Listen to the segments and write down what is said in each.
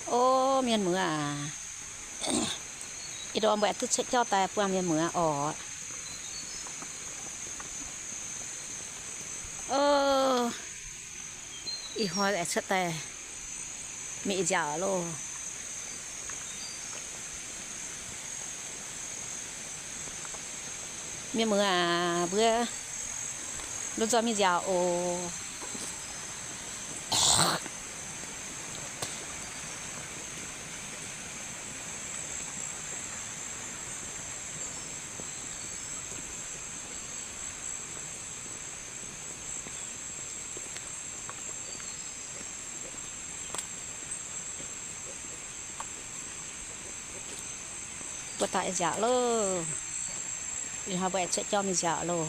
O mienh muoz aac, ih ndorm mbuo aengx duqv cuotv jauv daaih buangh mienh muoz oc. O, ih hnoi aengx cuotv daaih mingh nziaauc loh. Mienh muoz aac, mbuo lomh nzoih mingh nziaauc oc. Mbuo daaih nziaauc loh. Ih hnoi mbuo aengx cuotv jauv mingh nziaauc loh.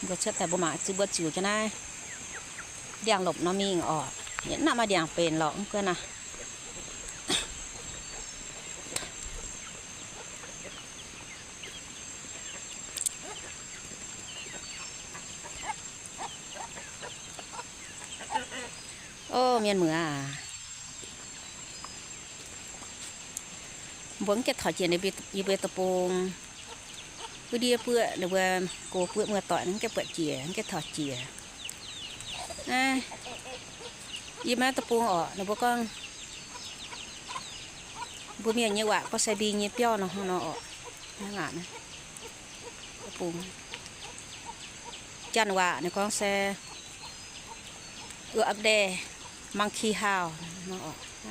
Mbuo cuotv daaih mbuo mangc zuqc mbuo ziux jienv naaiv ndiangx-lopc nor mingh oc. Yie mv nangc maaih ndiangx-benx lorqc mv gunv naaic. O mienh muoz aac, mbuo mv gaengh taux jiex ninh mbuo deic-bung. Wuov ndiev buoqv ninh mbuo gox buoqv muoz-doic mv gaengh buatc jiex, mv gaengh taux jiex. Naaiv yie maiv deic-bung orqc, ninh mbuo gorngv mbuo mienh nyei waac gorngv sai mbi nyei biauv nor hnangv nor orqc. Naaiv waac naaiv, deic-bung. Janx waac ninh gorngv se, ov, a'deix, monkey house,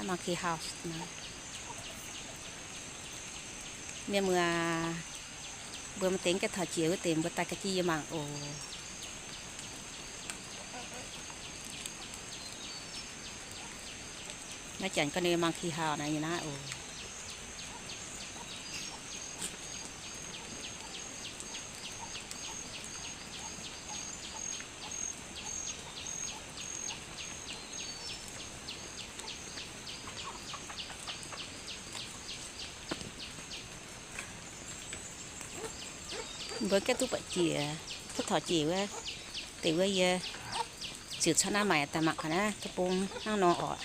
monkey house. Mienh muoz, mbuo maaih deix gaengh taux jiex wuov deix mbuo daaih ga'jiex yie mangc oc. Naaiv janx gorngv ninh monkey house naaiv nyei naaiv oc. Mbuo gaengh duqv buatc jiex, duqv taux jiex wuov deix wuov yie ziux cuotv naaiv maengx daaih mangc gaax naaiv deic-bung hnangv nor orqc.